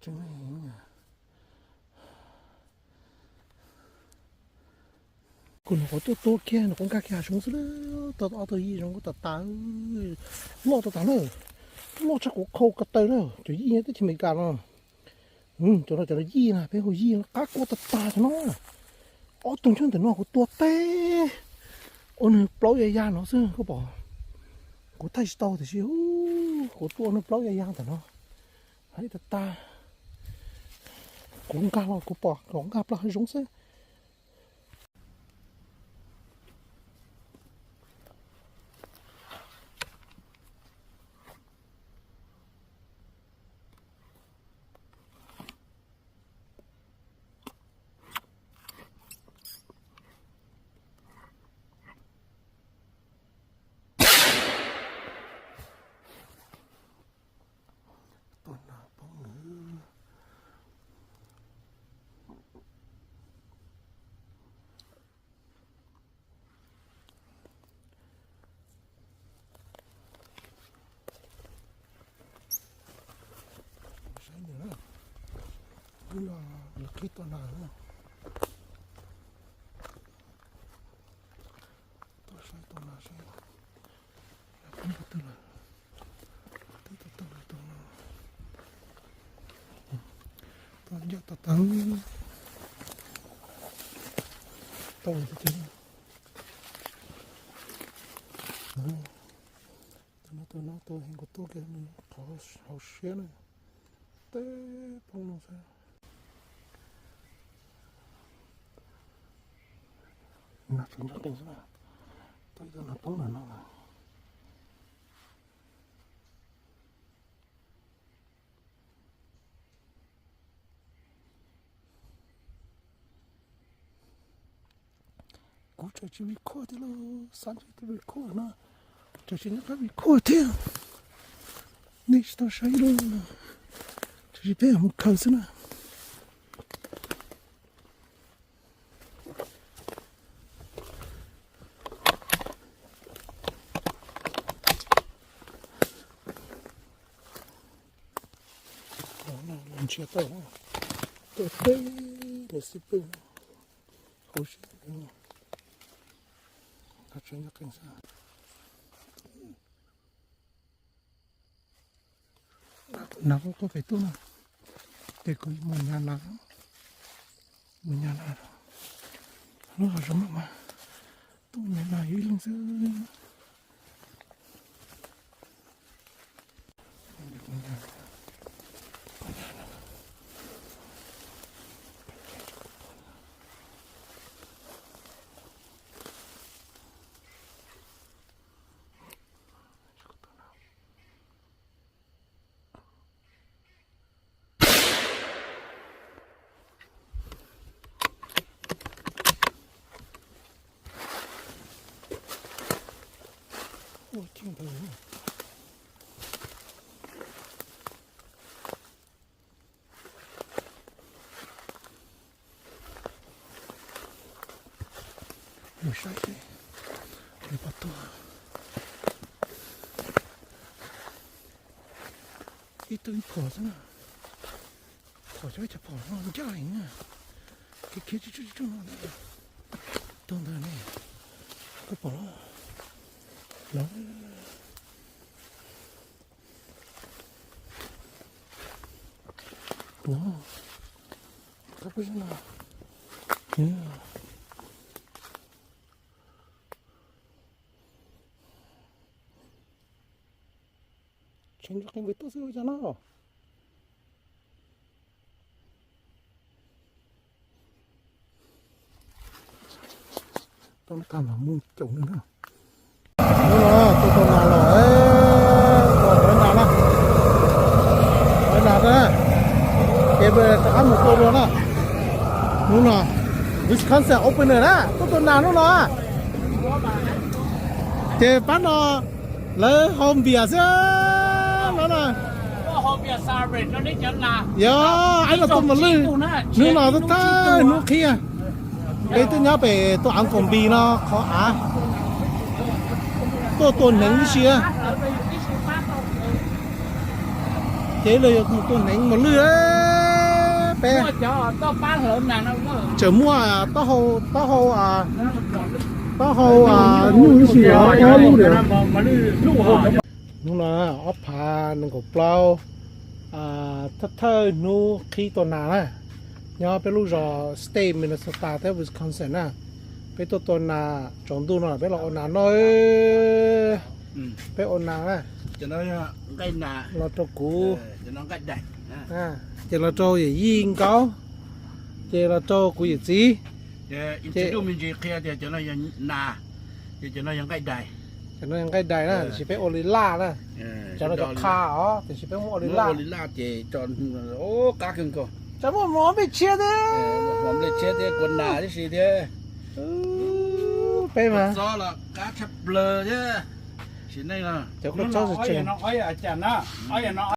Kuv nyuam qhuav tuaj tua kiag, nyuam qhuav nkag kiag hav zoov xwb, tau ob tug yij zoo tas tas, loj tas tas na, loj tshaj qhov khau ko taw na, cov yij nyob teb chaws Amelikas no. Cov no cov no yij na, peb hu yij no, qab kua tas tas cov no. Ob tug nyob ntawm no kuv tua teb ua nws plaub ya ya no xwb koj pom. Kuv thaij tsis tau tiam sis kuv tua nws plaub ya ya ntawm no. Heev tas tas. Kuv nkag los kuv pom kom nkag plaws hav zoov xwb. Tua nas poob lawm. Saib ntawm na, wb los lawv qhib tau nas na. Tuaj saib tau nas seb poob qhov twg lawm. Twb tau tau tau no. Tau ncaj tau tau. Tau tiag tiag. Tus no tus no tus heev kuv tua kiag nws qhov hauv siab na. Teb poob no xwb. Nas tseem nyob qees xwb na. Tau ib tug nas poob ntawm no. Kuv tseem tsis record thiab lauj, xav ntshe twb record no, tseem tsis nyob qab record thiab. Nej tsis tau saib lauj, tseem tsis peb mus khaws xwb na. Ntshiab tau, tau teb los xij pwg, huv si, tseem nyob qees xwb. Nas kuj pem tuaj na, ces kuv mus nyas nas, mus nyas nas, lub hav zoov no mas tuaj nyas nas ib leeg xwb. Ua ciaj ntawd. Mus saib seb puas tuag. Ib tug ib phom xwb na. Phom cov ib cov phom no ncaj heev na. Khiav khiav tsuj tsuj tsuj no. Tuag ntawd ne. Koj pom los? Los. Los. Koj pom no. Tseem nrog qee npawg tuaj xwb ua cas no. Tau tag mam mus caum nws na. Hnub no tuaj tau nas los, los lawv nas na, lawv nas na, ces rov qab mus tua dua na. Hnub no Wisconsin opener na, tuaj tau nas hnub no. Ces pab no lawv haus npias xwb no na. Yog, ib no tuaj mos lwj, hnub no thawj hnub qhib. Peb twb nyob pem tus Uncle Npis no qhov av, tuaj tua hneev tib si. Ces los yog mus tua hneev mos lwj. Peb tseem muaj taub hau, taub hau, taub hau nyuj ib si os, ob lub diam. Hnub no ob phav nees nkaum plaub, thawj thawj hnub qhib tua nas na, nyob peb lub zos state Minnesota thiab Wisconsin na. Peb tuaj tua nas, tsaus ntuj no peb los ua nas no. Peb ua nas na, los rau kuv, ces los rau yawm yij Nkaub, ces los rau kuv yawm txiv. Ces qhia tias cov no yog nqaij dais, cov no yog nqaij dais na, tiam sis peb ua li laj na. Cov no cov qha os, tiam sis peb muab ua li laj, ces tso, qab kawg nkaus. Tso muaj mov nplej tshiab thiab, mov nplej tshiab thiab, kua nas tib si thiab. Peb mas txob los qab tshaj plaws thiab. Sim neej no cov kua txob tsawg tsawg.